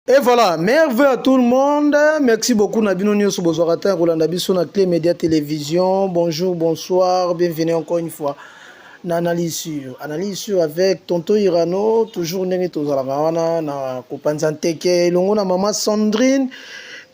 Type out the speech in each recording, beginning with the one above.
Et voilà, merveille à tout le monde. Merci beaucoup na bino nyonso bozwaka temps ya kolanda biso na Clé Média Télévision. Bonjour, bonsoir, bienvenue encore une fois na analyse sur analyse sur avec tonton Irano, toujours ndenge tozalaka wana na kopanza nteke elongo na mama Sandrine,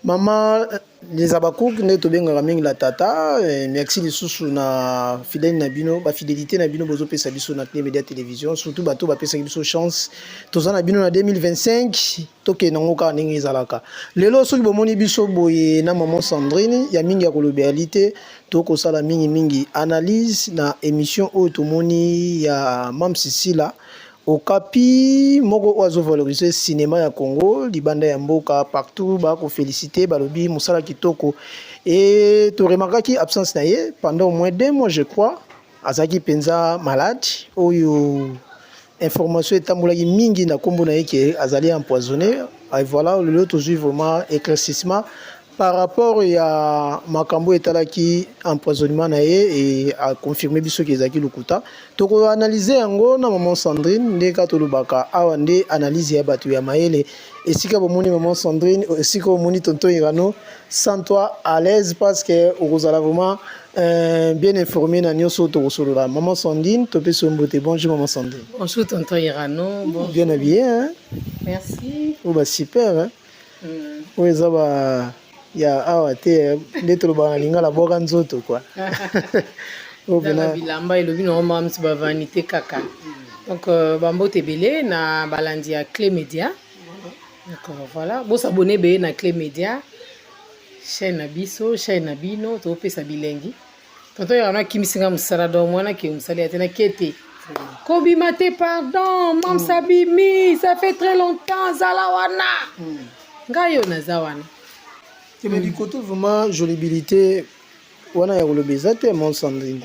mama les Abakouk nde tobengaka mingi la tata. Merci lisusu na fidèle na bino, bafidélité na bino bozopesa biso na Clé Média Télévision, surtout bato bapesaki biso chance. Toza na bino na 2025, tokende yango kaka ndenge ezalaka. Lelo soki bomoni biso boye na mama Sandrine, ya mingi ya kolobela te, tokosala mingimingi analyse na émission oyo tomoni ya Mam Sisila Okapi, moko oyo azovaloriser cinéma ya Congo libanda ya mboka. Partout bakoféliciter, balobi mosala kitoko. E toremarquaki absence na ye pendant au moins 2 mois, je crois. Azalaki mpenza malade. Oyo information etambolaki mingi na nkombo na ye ke azali empoisonné. Et voilà, lelo tozwi vraiment éclaircissement par rapport ya makambo etalaki empoisonnement na ye e aconfirmer biso ke ezalaki lokuta. Tokoanalyser yango na mama Sandrine. Nde kaka tolobaka awa nde analyse ya bato ya mayele. Esika bomoni mama Sandrine, esika omoni tonton Irano, sens-toi à l'aise parce que okozala vraiment bien informé na nyonso tokosolola. Mama Sandrine, topesi yo mbote. Bonjour mama Sandrine. Bonjour tonton Irano. Bon. Bien habillé, hein? Merci. Oyo ba super, hein? Oyo eza ba ya awa te, nde tolobaka na lingala bwaka nzoto quoi. Oyo pena bilamba elobi nango mama miso bavanité kaka. Donc bambote ebele na balandi ya Clé Média. Donc voilà, bosabonner ebele na Clé Média, chaîne na biso, chaîne na bino. Topesa bilengi. Tonton Irano akimisinga mosala, donc mwana ke mosala ya te nake te kobima te. Pardon, mamsa abimi, ça fait très longtemps. Zala wana, ngai oyo naza wana. Te, mais du côté vraiment jolibilité wana ya koloba eza te. Mon Sandrine,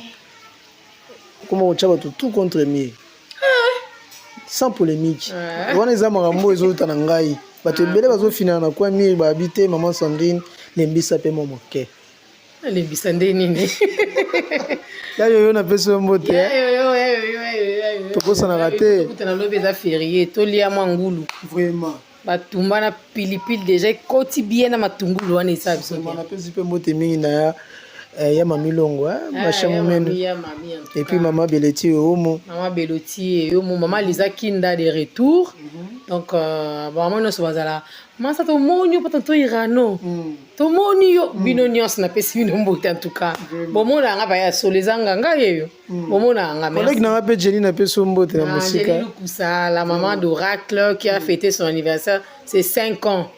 koma kotya bato tout contre mur sans polémique. Wana eza makambo oyo ezoluta na ngai. Bato ebele bazofinana na kwa mur, babi te. Mama Sandrine, lembisa mpe mwa moke. Alembisa nde nini? Ya yoyo, napesi yo mbote. Tokosanaka te. Kutana lobi, eza férié, tolia mwa ngulu. Vraiment. Batumba na pilipili déjà ekoti bien na matungulu wana, esala biso bien. Napesi mpe mbote mingi na ya mami Longo, Masha Momeno et puis mama Beleti Omo. Mama Beloti Eyomo, mama Liza Kinda de retour. Donc bamama nyonso bazala masa, tomoni yo mpo tonton Irano, tomoni yo. Bino nyonso napesi bino mbote. En tout cas bomona yanga baya solo, ezanga ngai eyo bomona yanga. Collègue nanga mpe Jenny, napesi yo mbote na mosika. Jenny Lukusa, la maman d'Oracle qui a fêté son anniversaire, c'est 5 ans.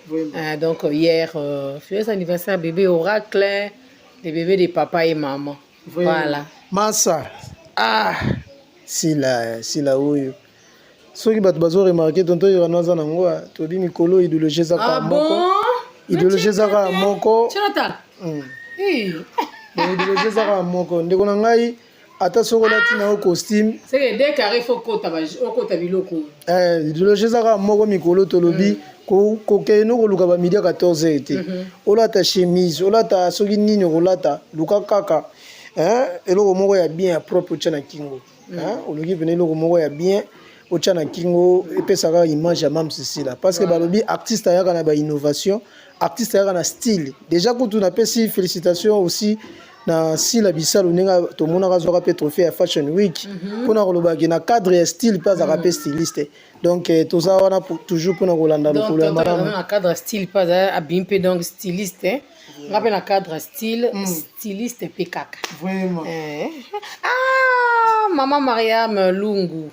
Donc hier, joyeux anniversaire bébé Oracle, les bébés de papa et maman. Voilà. Masa, ah, sila sila oyo soki bato bazoremarquer, tonton Irano aza nango, toyebi mikolo idéologie eza kaka moko, idéologie eza kaka moko. Idéologie eza kaka moko. Ndeko na ngai, ata soki olati na yo costume, idéologie eza kaka moko. Mikolo tolobi kokende koluka bamidi ya 14 heure te. Olata chemise, olata soki nini okolata, luka kaka eloko moko ya bien, ya propre, otya na kingo. Oluki pene eloko moko ya bien, otya na kingo, epesaka image ya Mam Sisila, parce que balobi artiste ayaka na bainnovation, artiste ayaka na style déjà. Kutu napesi félicitation aussi na Sila Bisalo, ndenge tomonaka azwaka mpe trophée ya Fashion Week, mpona kolobaki na cadre ya style mpe azalaka mpe styliste. Donc toza wana toujours mpona kolanda lokolo ya malamu. Na cadre style mpe aza, abimi mpe donc styliste. Nga mpe na cadre style, styliste mpe kaka. Vraiment. Ah, mama Mariam Lungu,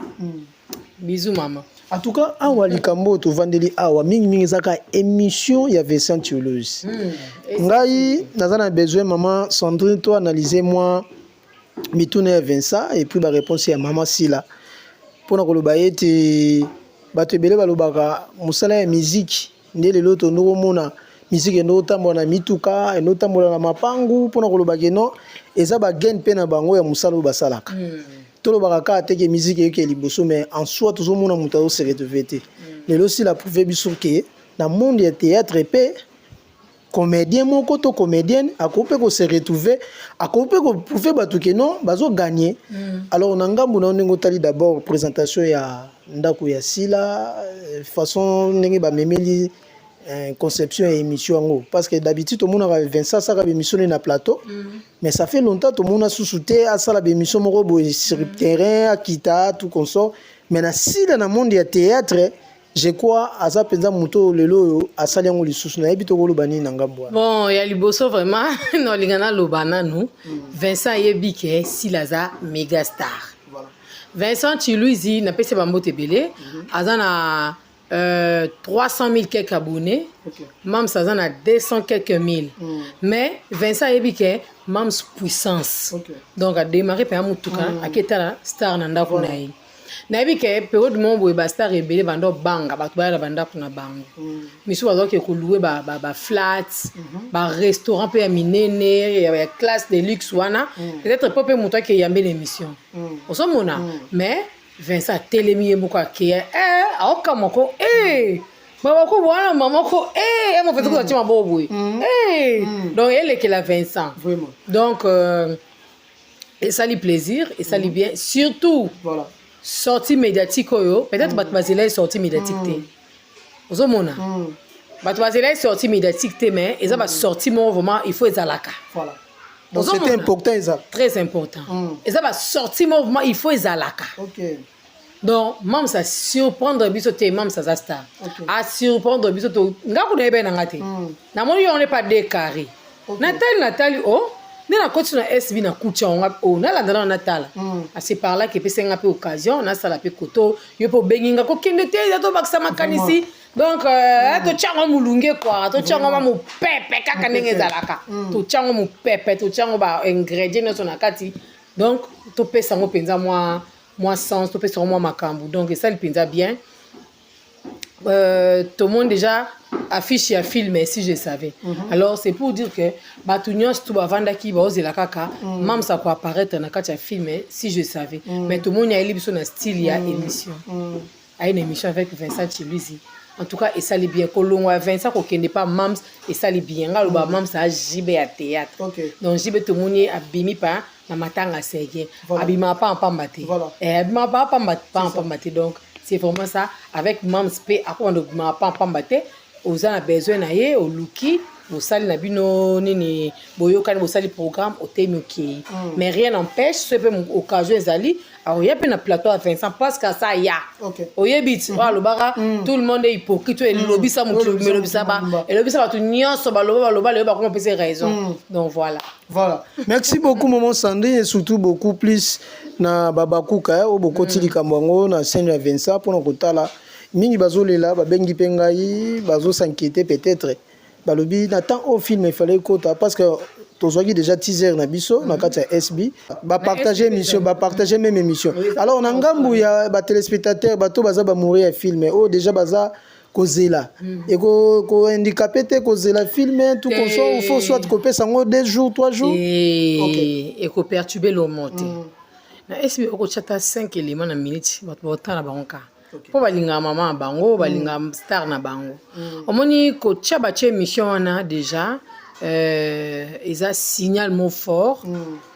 bisous mama. En tout cas awa likambo oyo tovandeli awa mingimingi ezaka émission ya Vincent Toulouse. Ngai naza na besoin, mama Sandrine, to analyse mwa mituna ya Vincent et puis baréponse ya mama Sila, mpona koloba ete bato ebele balobaka mosala ya miziki nde lelo tondo komona miziki endo otambola na mituka, endo otambola na mapangu, mpona koloba ke non, eza bagain mpe na bango ya mosala oyo basalaka. Tolobaka kaka te ke miziki eyeke liboso, mais en soi tozomona moto azose retrouver te. Lelo Sila prouve biso ke na monde ya théâtre mpe comédien moko to comédienne akoki mpe kose retrouver, akoki mpe koprouver bato ke non, bazogagner. Alors na ngambu na yo, ndenge otali d'abord présentation ya ndako ya Sila, façon ndenge bamemeli. Conception ya émission yango, parce que d'habitude tomonaka Vincent asalaka baémission ne na plateau, mais ça fait longtemps tomona susu te asala baémission moko boye sur terrain, akita, tout consort. Mais na sila na monde ya théâtre, je crois aza mpenza moto oyo lelo oyo asali yango lisusu. Nayebi tokoloba nini na ngambo wana? Bon, ya liboso vraiment naolinga naloba nanu, Vincent ayebi ke Sila aza méga star. Vincent Chiluizi, napesi bambote ebele, aza na 300 000 quelques abonnés. Mams aza na 200 quelques mille. Mais Vincent ayebi ke Mams puissance. Donc adémarre mpenza motuka, aketala star na ndako na ye. Nayebi ke période moko boye, bastar ebele banda obanga bato baya na bandako na bango. Misusu bazalaki kolouer baflat, barestaurant mpe ya minene, ya classe de luxe wana, peut-être po mpe moto akeyambe na émission. Ozomona, mais Vincent atelemi ye moko, akeya, aokamwa ko babako wana mama ko mofeti kozatia maboko boye. Donc elekela Vincent. Donc esali plaisir, esali bien, surtout sortie médiatique oyo. Peut-être bato bazela ye sortie médiatique te. Ozomona, bato bazela ye sortie médiatique te, mais eza basortie moko vraiment il faut ezalaka. Voilà. Donc c'était important eza. Très important. Eza basortie moko vraiment il faut ezalaka. Donc Mams asurprendre biso te. Mams aza star. Asurprendre biso to nga kuna yebeni na nga te. Namoni yo wana pa de carré. Natali, natali o nde nakoti na SB, nakuti yango o nalanda nano, natala. Ase par là ke epesi nga mpe occasion nasala mpe koto yo mpe obengi nga kokende te, eza tobakisa makanisi. Donc totiango molunge kua, totiango ma mopepe kaka ndenge ezalaka, totiango mopepe, totiango baingrédient nyonso na kati. Donc topesa yango mpenza mwa sens, topesa yango mwa makambo. Donc esali mpenza bien. Tomoni déjà affiche ya film Si je savais. Alors c'est pour dire que bato nyonso tu bavandaki baozela kaka Mams akoapparaître na kati ya film Si je savais. Mais tomoni ayeli biso na style ya émission, aye na émission avec Vincent Chiluizi. En tout cas esali bien. Kolongwa ya Vincent kokende pa Mams esali bien. Nga aloba Mams ajibe ya théâtre. Donc jibe tomoni ye abimi pa na matanga sege. Abimaka pa pamba te. Abimaka pa pamba pa pamba te. Donc c'est vraiment ça avec Mams mpe akobanda obimaka pa pamba te. Oza na besoin na ye, oluki, bosali na bino nini, boyokani, bosali programme, otemi, okei. Mais rien n'empêche, soki mpe occasion ezali, akoya mpe na plateau ya Vincent, parce que asa ya oyebi ti oyo alobaka tout le monde est hypocrite, oyo elobisa mokili, Elobisa elobisa mokili mobimba. Elobisa bato nyonso, baloba baloba, lelo bakoma opesa raison. Donc voilà. Voilà. Merci beaucoup, Maman Sandrine, et surtout beaucoup plus na babakuka oyo bokoti likambo yango na scène ya Vincent mpona kotala. Mingi bazolela, babengi mpe ngai, bazos'inquiéter peut-être. Balobi na temps oyo film efallait ekota, parce que tozwaki déjà teaser na biso na kati ya SB, bapartage SB. Émission, bapartage même émission. Alors na ngambu ya batéléspectateur, bato baza bamouri ya film oyo déjà baza kozela, ekohandicaper te kozela film tout consort, faut soit kopesa yango 2 jours, 3 jours. Ekoperturbe lomo te. Na SB okotya ata 5 élément na minute, bato baotala bango kaka mpo balingaka mama na bango, balingaka star na bango. Omoni kotia batia émission wana déjà, eza signal mot fort.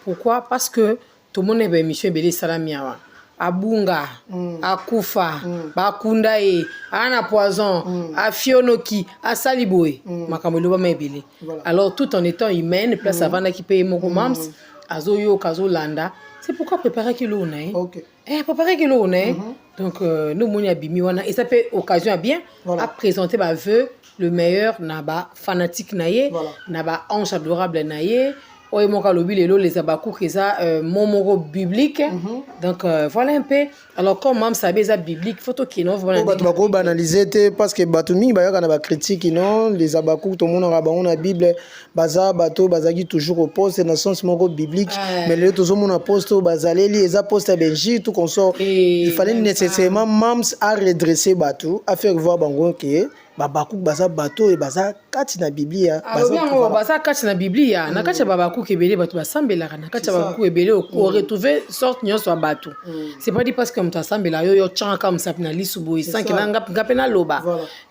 Pourquoi? Parce que tomoni baémission ebele esalami awa, abunga, akufa, bakunda ye, aa na poison, afionoki, asali boye, makambo elobama ebele. Alors tout en étant humaine, place avandaki mpe ye moko Mams azoyoka, azolanda. C'est pourquoi préparaki eloko na ye. Préparaki eloko na ye. Donc nde omoni abimi wana, eza mpe occasion ya bien. Aprésente bavœux le meilleur na bafanatique na ye, na baange adorable na ye oyo moko alobi lelo les Abakouk eza mot moko biblique. Donc voilà un peu. Alors comme Mams abe eza biblique, faut tokende Po bato bakobanalize te, parce que bato mingi bayaka na bacritique. Non, les Abakouk tomonaka bango na Bible, baza bato bazalaki toujours au poste na sens moko biblique. Mais lelo tozomona poste oyo bazaleli eza poste ya benji, tout consort. Il fallait même nécessairement Mams a redresser bato, a faire voir bango ke Babakouk baza bato oyo baza kati na Biblia. Alobi yango, baza kati na Biblia. Na kati ya Babakuku ebele bato basambelaka, na kati ya Babakuku ebele oretrouve sorte nyonso ya bato. C'est pas dit parce que moto asambela yo, yo tyangaka mosapi na lisu boye sanke na nga mpe naloba.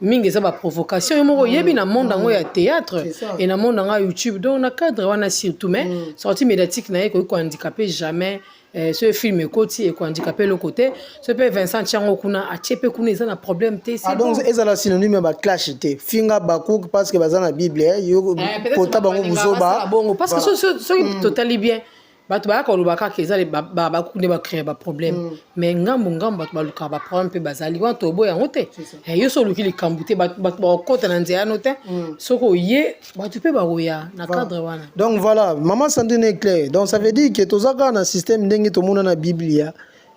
Mingi eza baprovocation. Yo moko oyebi na monde yango ya théâtre C'est ça. et na monde yango ya YouTube. Donc na cadre wana surtout, mais sortie médiatique na ye ekoki kohandicaper jamais. Soki film ekoti, ekohandikape eloko te. Soki mpe Vincent atie yango kuna, atie mpe kuna, eza na problème te. Ah, donc ezala synonyme ya baclash te, finga bacook parce que baza na Bible, yo kota bango buzoba. Bongo parce que soki totali bien, bato bayaka koloba kaka eza bakuku nde bacréer baproblème, mais ngambu ngambu bato balukaka baproblème mpe bazali wana, toboya yango te. Yo so oluki likambo te, bato bakokɔta na nzela no te. Soki oye, bato mpe bakoya na cadre wana. Donc voilà, maman Sandrine est claire. Donc ça veut dire que toza kaka na système ndenge tomona na Biblia.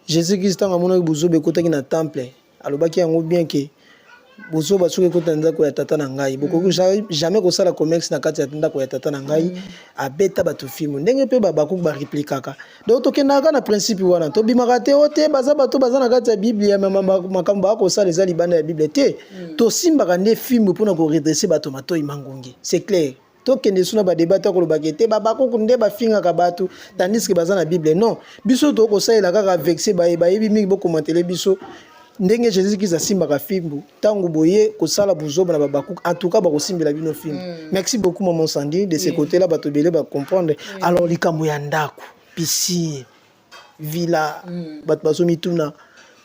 Jésus Christ, ntango amonaki bozoba ekotaki na temple, alobaki yango bien ke bozoba soki ekota na ndako ya tata na ngai, bokoki jamais kosala commerce na kati ya ndako ya tata na ngai. Abeta bato filme ndenge mpe babakuki bareplikaka. Donc tokendaka kaka na principe wana, tobimaka te o te baza bato baza na kati ya Biblia, makambo baka kosala eza libanda ya Bible te. Tosimbaka nde filme mpona koredresser bato matoi mangongi, c'est clair. Tokende so na badébat te, kolobaka ete babakuku nde bafingaka bato tandis que baza na Bible. Non, biso tokosalela kaka vexe baye bayebi mingi. Bokomantele biso ndenge Jésus Christ asimbaka fimbu ntango boye kosala buzoba na babakuku. En tout cas, bakosimbela bino fimbu. Merci beaucoup, maman Sandi. De ce côté là, bato ebele bacomprendre. Alors likambo ya ndako, piscine, villa, bato bazomituna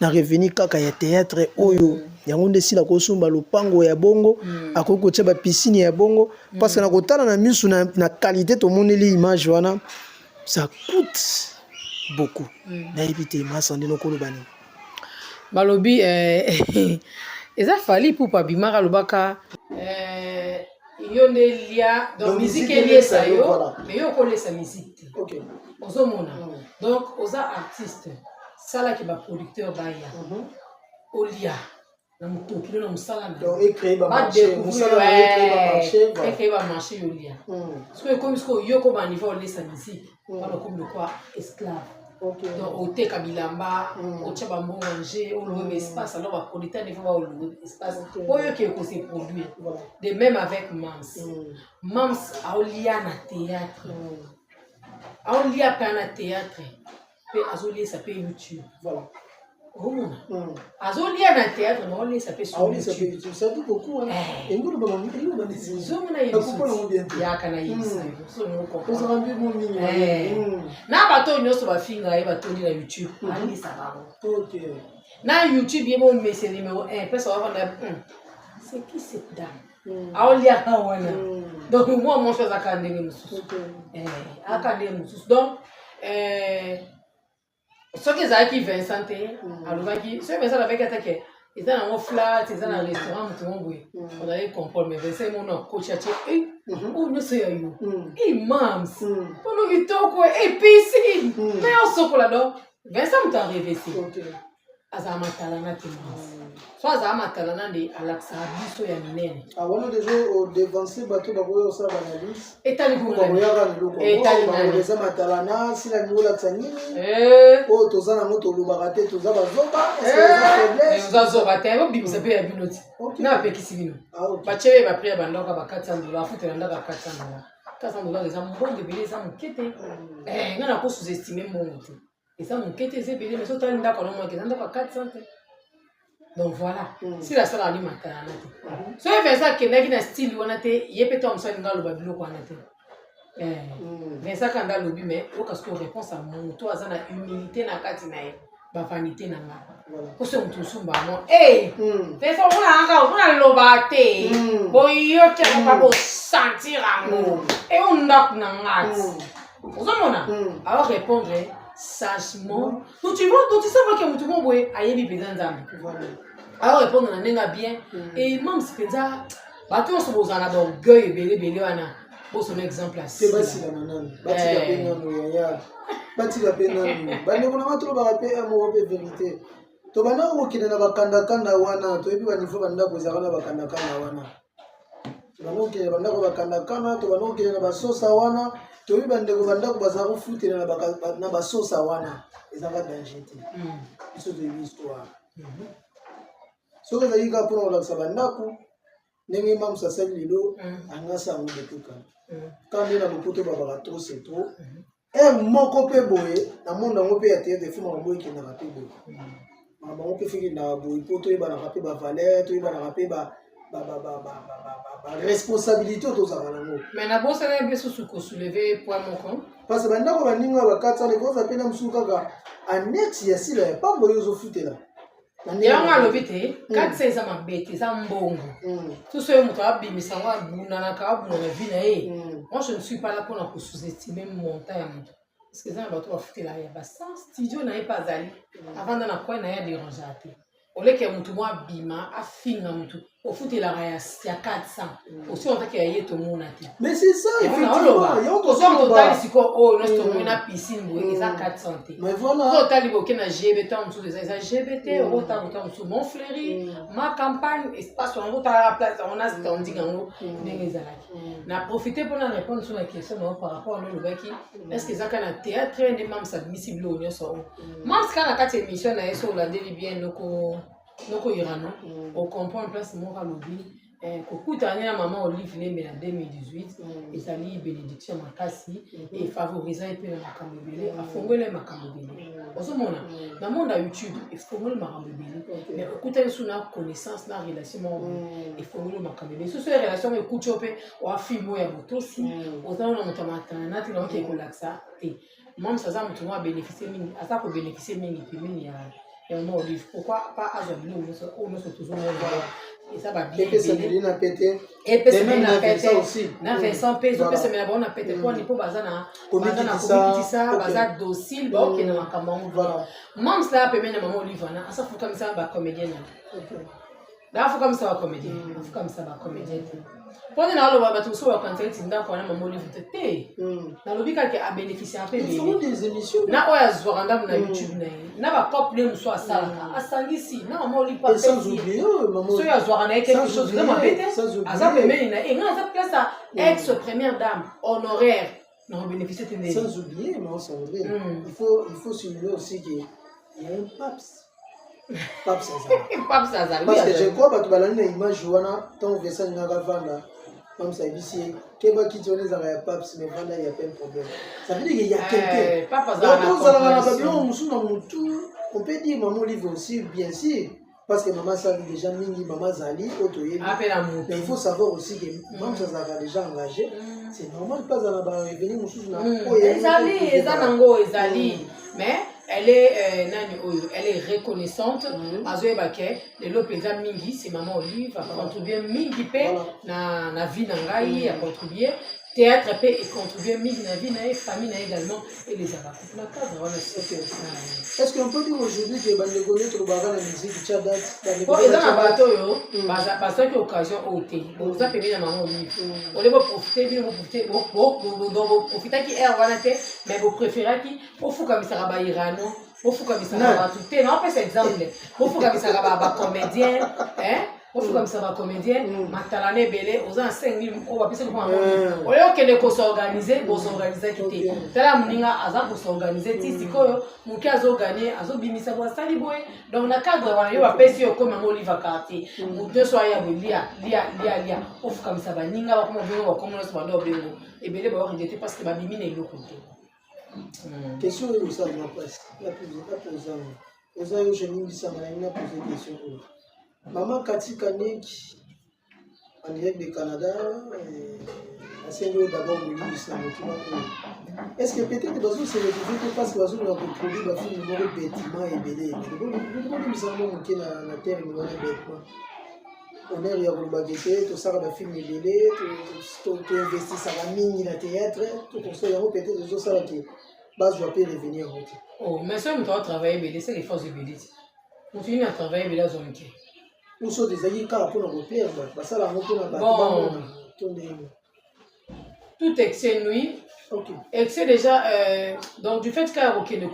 na revenu kaka ya théâtre oyo, yango nde esila kosomba lopango ya bongo, akoki kotia bapiscine ya bongo? Parce que na kotala na misu na qualité tomoneli image wana, ça coûte beaucoup. Nayebi te, masande nokoloba nini? Balobi eza Fally Ipupa abimaka, alobaka yo nde lia, donc musique eliesa yo, mais yo okolesa musique te. Ozomona, donc oza artiste, salaki baproducteur baya olia na motoki na mosala na ecréer bamarché, yo lia. Soki ekomi sikoyo yo koma niveau olesa musique wana, okomi lokwa esclave. Donc oteka bilamba, otya bambongo ange, olowe baespace. Alors baproducteur niveau baolowe espace oyo oke kose produire. De même avec Mams. Mams aolia na théâtre, aolia mpe na théâtre, mpe azoliesa mpe YouTube. Omona, azolia na théâtre, mais aolesa mpe sur YouTube. Ozomona, yaka na yebisa na bato oyo nyonso bafinga ye, batondi na YouTube, alisa bango na YouTube. Ye momese numéro 1 mpesa wavanda, c'est qui cette dame aoliaka wana? Donc mwa mwasi azaka ndenge mosusu, aka ndenge mosusu. Donc soki ezalaki Vincent te, alobaki, soki Vincent alobaki atake eza nango flat, eza na restaurant, moto mo boye, on allait comprendre. Mais Vincent mona coach atie oyo nyonso ya yo e Mams mpona kitoko e piscine mpe osokola. Donc Vincent moto arevesi azala matalana te. Mams so azala matalana nde alakisaka biso ya minene. Wana deja odevancer bato bakoya kosala baanalyse. Etali. Bakoyaka na eloko eza matalana, sila lingi olakisa nini? Oyo toza nango, tolobaka te, toza bazoba. Oza zoba te, obimisa mpe ya bino ti na bapekisi bino. Batie ye baprix ya bandako ya ba 400 dollar, afutela ndako ya 400 dollar. 400 dollar eza mbongo ebele, eza moke te. Nga nako sous-estime mbongo te, eza moke te, eza ebele. Mais otali ndako anomwaki, eza ndako ya 400 te. Donc voilà, sila asalaka ni matalana te. Soki Vincent akendaki na style wana te, ye mpe to mosu alinga aloba biloko wana te. Vincent kanda alobi, mais oyoka sikoyo réponse ya moto aza na humilité na kati na ye, bavanité na nga koso moto mosusu bango. Vincent omona kaka, omona loba te, boyoki yango mpa bosentir yango eyo ndako na nga ti ozomona awa répondre sagement. Donc tu vois, donc tu sais que motu moko boye ayebi mpenza Nzambe, awa répondre na ndenge ya bien. Et Mams mpenza, bato nyonso bozala na baorgueil ebele ebele wana, bosoma exemple. Te, basilana nanu, batika mpe nanu yaya, batika mpe nanu bandeko na nga. Tolobaka mpe moko mpe vérité, tobandaka kokende na bakandakanda wana, toyebi baniveau bandako ezalaka na bakandakanda wana. Tobanda kokende bandako bakandakanda, tobanda kokende na basosa wana, toyebi bandeko bandako bazala kofutela na basosa wana, ezalaka danger te. Biso toyebi histoire. Soki ezalaki kaka mpona kolakisa bandako ndenge Mamsa asali lelo, angasa yango depuis kala. Ka nde na lopoto babaka trop c'est trop. Heure moko mpe boye na monde yango mpe ya théâtre, faut makambo ekendaka mpe boye, makambo yango mpe faut ekendaka boye, mpo toyebanaka mpe bavaleur, toyebanaka mpe. Baresponsabilité oyo tozalaka nango. Mais nabosana mpe susu kosoulever point moko. Parce que bandako baninga bakati wana ekozala mpe na mosusu kaka annexe ya sila ya pambo oyo ozofutela. Yango alobi te 400 eza mabe te, eza mbongo. Susu oyo moto abimisa yango, abunanaka, abuna na vie na ye. Moi, je ne suis pas là mpona kosous-estimer montant ya moto, parce que eza na bato bafutela ya ba studio na ye mpe azali avanda na coin na ye, adérangeaka te. Oleke ya motu mwa abima afinga motu, ofutelaka ya 400, osi otaki ya ye, tomona te. Mais c'est ça, effectivement. Yango totali sikoyo oyo nyonso tomoni na piscine boye, eza 400 te. Mais voilà. Otali boke na GB, ntango mosusu eza GB te, okotanga ntango mosusu Montfleury, Ma Campagne, espace yango, otalaka place yango na standing yango ndenge ezalaki. Na profite mpona répondre so na question na yo par rapport ando olobaki: est ce que eza kaka na théâtre nde Mams abimisi biloko nyonso oyo? Mams kaka na kati ya émission na ye, so olandeli bien noko Irano, ocomprendre place moko alobi kokutana na mama Olive Lembe na 2018 ezali bénédiction makasi, efavorise ye mpe na makambo ebele, afongoli ye makambo ebele. Ozomona na monde ya YouTube efongoli makambo ebele, mais okutani su na connaissance na relation moko boye, efongoli makambo ebele. Soso ya relation moko ekuti yo mpe oafilme oyo ya botosi, oza wana moto ya matana nati na oke kolakisa te. Mams aza moto moko abénéficie mingi, aza kobénéficie mingi pembeni ya mama Olive. Pourquoi pas azwa biloko nyonso oyo nyonso tozomona? Eza babien. Epesameli na pete. Epesameli na pete na Vincent mpe ezopesamela bango na pete mponi mpo baza na komikitisa, baza docile, baokende makambo yango. Mams na pembeni ya mama Olive wana asafukamisa bacomédien na afukamisa bacomédien, afukamisa bacomédien te. Mpona na aloba, bato mosusu bakanisa neti ndako wana mama Olive te. Te, nalobi kaka abénéficie mpe ebele na oyo azwaka ndambo na YouTube na ye, na bacope mosusu asalaka, asangisi na mama Olive. Soki azwaka na ye quelque chose, eza mabe te. Aza pembeni na ye, nga aza place ya ex première dame honoraire na kobénéficie te ndenge. Sans oublier, maman Sandrine, il faut souligner aussi qu'il y a un paps. Paps azala. Paps azala. Parce que je crois bato balandi na image wana, ntango Vincent alingaka vanda, Paps ayebisi ye: keba, kiti wana ezalaka ya paps, mais vanda, ya pas un problème. Ça veut dire qu'il y a quelqu'un. Papa. Donc ozalaka na babiloko mosusu na motu. On peut dire maman Olive aussi, bien sûr, parce que maman asali déjà mingi, mama azali oyo toyebi. Apela motu. Mais il faut savoir aussi que mama azalaka déjà engagé, c'est normal mpe azala na barevenu mosusu na oyo. Ezali, eza nango, ezali, mais elle est nani oyo, elle est reconnaissante. Azoyeba ke lelo mpenza mingi c'est maman Olive, acontribue mingi mpe na vie na ngai, acontribue théâtre mpe econtribue mingi na vie na ye, famille na ye également, elezaka na cadre wana. Est-ce qu'on peut dire aujourd'hui que bandeko nyonso tolobaka na musique tia date? Po eza na bato oyo bazwaki occasion oyo te. Boza pembeni na mama Olive, ole boprofite, bino boprofitaki aire wana te, mais bopréféraki bofukamisaka bairano, bofukamisaka bato te. Naopesa exemple: bofukamisaka bacomédien, bofukamisaka bacomédien matalana ebele. Oza na 5000 oyo bapesaki mpo oyo okende kos'organiser, bos'organisaki te. Tala moninga aza kos'organiser ti sikoyo, moke azoganye, azobimisa bo asali boye. Donc na cadre wana yo bapesi yo okómi yango Olive quartier, moto nyonso aya boye, lia, lia, lia, lia, ofukamisa baninga, bakoma bengo, bakoma nyonso bando obengo ebele, baoregretter parce que babimi na eloko te. Question oyo osalanga mpasi napozanga oza yo jenimbisanga na napose question oyo. Mama Katika Neki en direct de Canada asengi oyo d'abord bolimbisi na motuna oyo: est ce que peut-être bazose retrouve te parce que bazolinga koproduire bafilme moko bêtement ebele ebele? Bolimbisanga mo moke na terme wana bêtement, honneur ya kolobaka ete tosala bafilme ebele, toinvestisaka mingi na théâtre, tokosala yango, peut-être ezosala ke bazwa mpe revenu yango te. Oh, mais soki moto atravaille ebele, seke force ebele te. Moto nini atravaille ebele azwa moke? Uso ezalaki kaka mpona koplaire bato, basala yango mpona bato bamona to ndenge? Tout excès nuit. Excès déjà, donc du fait kaka kokende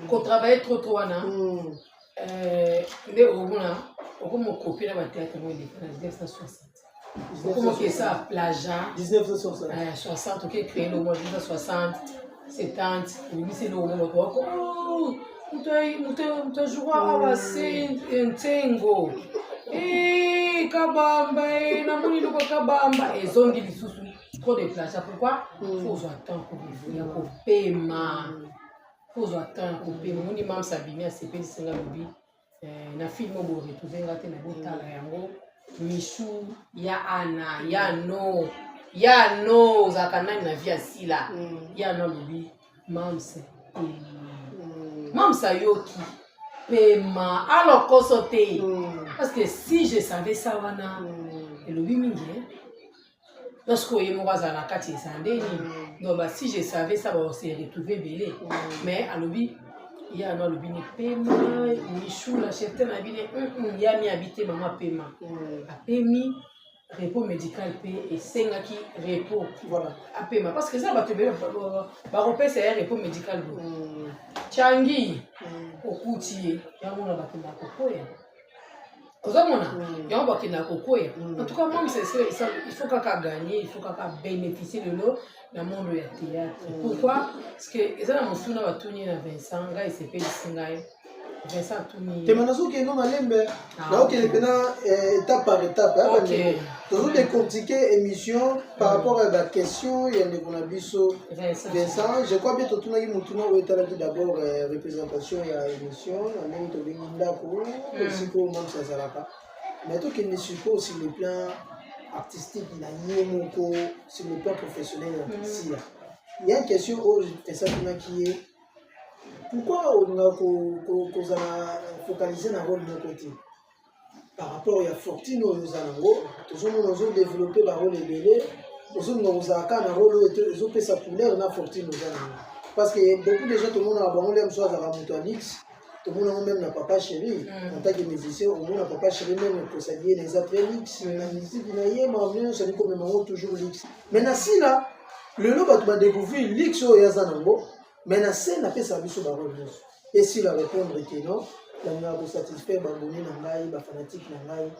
kotravaille trop trop wana, nde omona okoma okopi na bathéâtre mo eleka na 1960, okoma okesa plagiat. 1960. 60, oke créer lomo 1960, 70, obimisi eloko mo bato bako moto ajoua awa se ntsengo kabamba, namoni eloko kabamba ezongi lisusu. Trop de plagiat, pourquoi? Faut ozwa temps ya kopema, faut ozwa temps ya kopema. Omoni Mams abimi, asepelisinga, lobi na film oyo boretrouve nga te na botala yango. Michou ya Ana ya no ya no ozalaka nani na vie ya Sila. Ya no alobi mams mams ayoki pema alokoso te. Parce que si je savais ça wana elobi mingi eh? Lorsque oye moko azala na kati eza nde nini? Donc ba si je savais ça, ba se retrouver ebele. Mais alobi ye ano alobi ne pema Michou la chefte na bine ya mi abi te mama pema. Apemi repos médical mpe esengaki repos. Voilà. Apema parce que eza bato ebele bakopesa ye repos médical boye. Changi okuti ye yango na bakendaka kokoya, ozomona yango bakendaka kokwea. En tout cas mams, il faut kaka gagner, il faut kaka bénéficier lelo na monde ya théâtre. Pourquoi? Parce que eza na mosuna batuni ye na Vincent. Ngai esepelisi ngai, Vincent atuni ye. Tema nazokende malembe. Ah, naokende ok. mpena étape par étape. Ok. Tozodécortiquer émission par rapport à baquestion ya ndeko na biso Vincent. Vincent, je crois bien totunaki motuna oyo etalaki d'abord représentation ya émission na ndenge tobengi ndako esika oyo mams azalaka. Mais tokende sikoyo sur le plan artistique na ye moko, sur le plan professionnel ya Sila. Il y a une question oyo Vincent atunaki ye: pourquoi olingaka kozala focalisé na rôle moko te par rapport ya fortune oyo oza nango? Tozomona ozodéveloppe barôle ebele, ozolinga kozala kaka na rôle oyo ezopesa couleur na fortune oza nango. Parce que beaucoup déjà tomonaka bango nde mosusu azalaka moto ya luxe. Tomonango même na Papa Chéri. En tant que musicien, omona Papa Chéri même kosali ye na eza très luxe na musique na ye, makambo nyonso ali komema yango toujours luxe. Mais na Sila lelo bato badécouvrir luxe oyo aza nango, mais na scène apesaka biso barôle nyonso. Esila répondre ke non, nalingaka kosatisfaire babone na ngai, bafanatike na ngai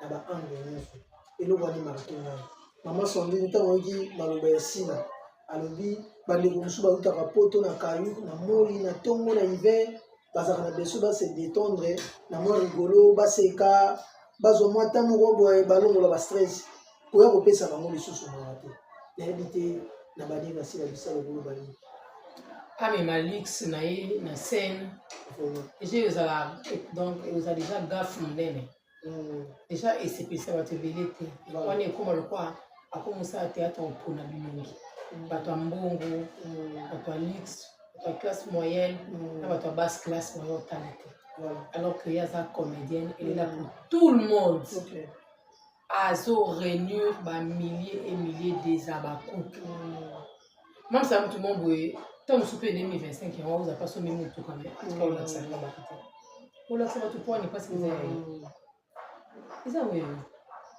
na baangle nyonso. Eloko wana emarke ngai, mama Sandrine, ntango oyoki maloba ya Sila, alobi bandeko mosusu bautaka poto na kayu na moi na ntongo na hiver, bazalaka na besoin base détendre na mwa rigolo, baseka, bazwa mwa ntango moko boye balongola bastress. Koya kopesa bango lisusu mawa te. Nayebi te na baninga Sila bisala okoloba nini. Amema luxe na ye na scène. Vraiment. Déjà ezala, donc ezala déjà gaffe monene. Déjà esepelisa bato ebele te. Wana ekóma lokwa akomosala théâtre mpona bilongi, bato ya mbongo, bato ya luxe, bato ya classe moyenne na bato ya basse classe bayo otala te. Alors que ye aza comédienne, elle est là pour tout le monde. Azo réunir bamilliers et milliers des abakutu. Mamisa mutu mo boye, ntango mosusu mpe 2025 yango oza mpaso mi motuka, me atika olakisa nga bato te, olakisa bato poani mpasi eza ya ye. Eza oyo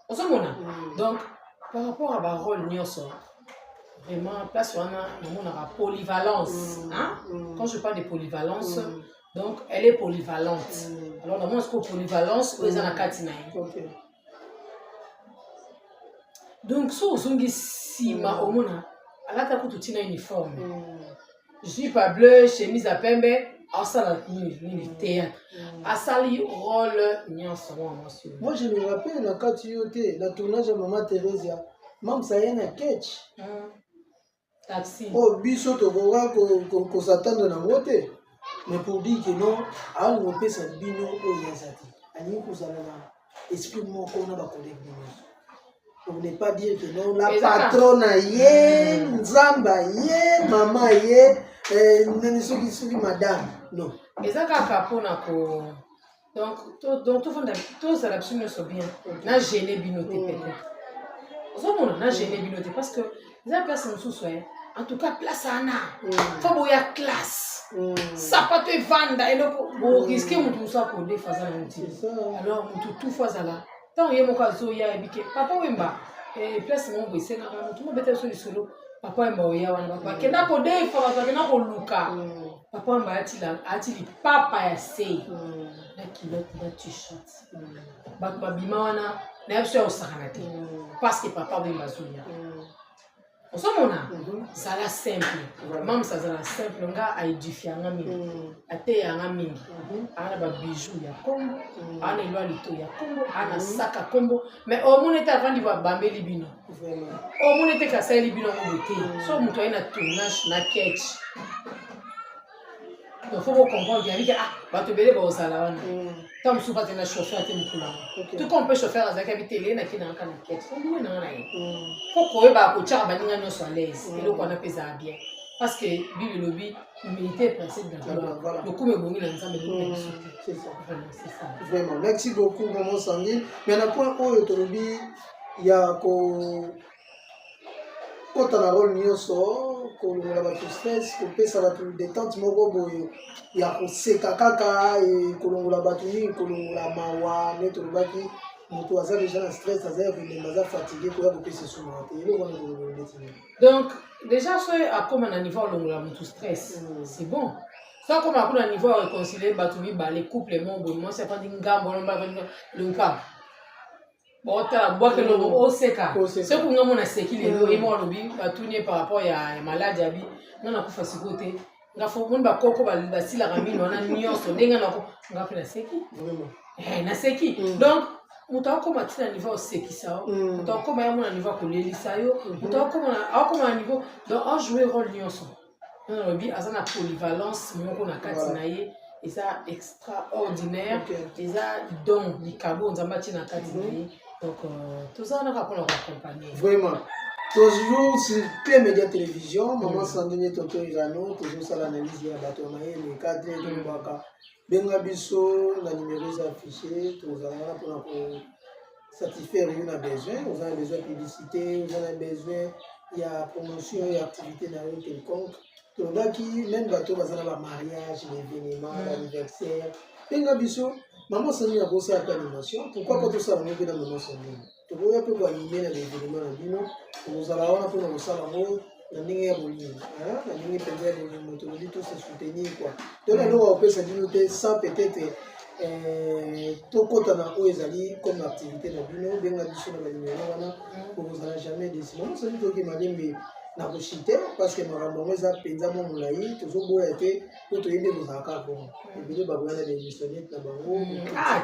ozomona. Donc par rapport à barôle nyonso, vraiment place wana namonaka polyvalence. Hein? Quand je parle de polyvalence, donc elle est polyvalente. Alors namona sikoyo polyvalence oyo eza na kati na ye. Donc so ozongi nsima, omona alata kutu ntina uniforme, jupe ya bleu, chemise ya pembe, asala nini nini, théâtre, asali rôle nyonso mwana mwasi oyo. Moi je me rappelle na kati yo te, na tournage ya Mama Theresia, mamsa ye na ketch. Taxi. Oyo biso tokoka kosatendre nango te. Mais pour dire que non, alingi kopesa bino oyo aza te, alingi kozala na esprit moko na bacollègue nyonso, pour ne pas dire que non, la patronne ye, nzambe ye, mama ye, nani, soki soki madame, non. Eza kaka mpona ko donc tofanda, tozala biso nyonso bien, na gêne bino te. Peut-être ozomona na gêne bino te, parce que eza place mosusu. En tout cas place wana fo boya classe, sapato evanda, eloko borisquer motu mosusu akodefa aza na ntina. Alors motu tu fo azala ntango ye moko azoya, yebi ke Papa Wemba, place moko boye esengaka motu mobeta biso lisolo. Papa Wemba oya wana, bato bakenda kodefa, bato bakenda koluka Papa Wemba ati lipapa ya sei na culotte na t-shirt. Bato babima wana na biso ya kosakana te, parce que Papa Wemba azoya. Ozomona, zala simple, mamsa azala simple. Nga aédifianga mingi, ateyanga mingi. Aa na babijou ya kombo, aa na elwa lito ya kombo, aa na saka kombo, mais omoni ete avandi babambeli bino, omoni ete kasaleli bino yango boye te. So moto aye na tournage na ketch. Donc faut bocomprendre ke abiki, ah, bato ebele baozala wana. Ntango mosusu bato na chauffeur te mokolo yango, tout comme mpe chauffeur azalaki abi tele naki nanga na kete fo nanga na ye. Fo koyeba kotiaka baninga nyonso à l'aise. Eloko wana mpe ezala bien, parce que Bible elobi: "Humilité précède la gloire." Lokumu ebongi na Nzambe, ebongi na biso te. Vraiment, c'est ça. Vraiment, merci beaucoup, maman Sandrine. Mais na point oyo tolobi ya ko kota na rôle nyonso, kolongola bato stress, kopesa bato détente moko boye ya koseka kaka, kolongola bato mingi, kolongola mawa, nde tolobaki moto aza déjà na stress, aza ya kolemba, aza fatigué, koya kopesa esumaka te. Eloko wana kolongola ndeti nini? Donc déjà, so akóma na niveau alongola motu stress, c'est bon. So akóma kuna niveau ya réconcilier bato mibale, couple moko boye, mwasi afandi ngambo wana, mobali afandi, botala bwake lobo, oseka. Soki nga mona seki lelo, ye moko alobi, batuni ye par rapport ya maladi, abi nga nakufa sikoyo te, nga fo moni bakoko basilaka mino wana nyonso ndenge nako, nga mpe naseki. Naseki. Donc moto akóma ntina niveau osekisa yo, moto akóma ya mona niveau akolelisa yo, moto akóma na niveau, donc ajoue rôle nyonso. Nga nalobi aza na polyvalence moko na kati na ye, eza extraordinaire. Eza don, likabo Nzambe atie na kati na ye. Donc toza wana kaka mpona koaccompagne. Vraiment, toujours sur Clé Média Télévision, maman Sandrine, tonton Irano, tozosala analyse ya bato ya mayele cadre. Tolobaka, benga biso na numéro eza affiché, tozala wana mpona kosatisfaire yo na besoin. Oza na besoin ya publicité, oza na besoin ya promotion ya activité na yo quelconque. Tolobaki même bato baza na bamariage, baévénement, baanniversaire, benga biso. Mama Sandrine akosala mpe animation. Pourquoi pas tosala yango mpe na mama Sandrine? Tokoya mpe koanime na baévénement na bino. Tokozala wana mpona kosala yango na ndenge ya bolingo, na ndenge mpenza ya bolingo. Tolobi tose soutenir quoi. Tona eloko ya kopesa bino te sans peut-être tokɔta na oyo ezali comme activité na bino. Benga biso na banimero wana, okozala jamais déçu. Mama Sandrine, toyoki malembe na koshite, parce que makambo yango eza mpenza mwa molai. Tozoboya te po toyebi ekozala kaka bongo, ebele bakoya na baémissionnete na bango.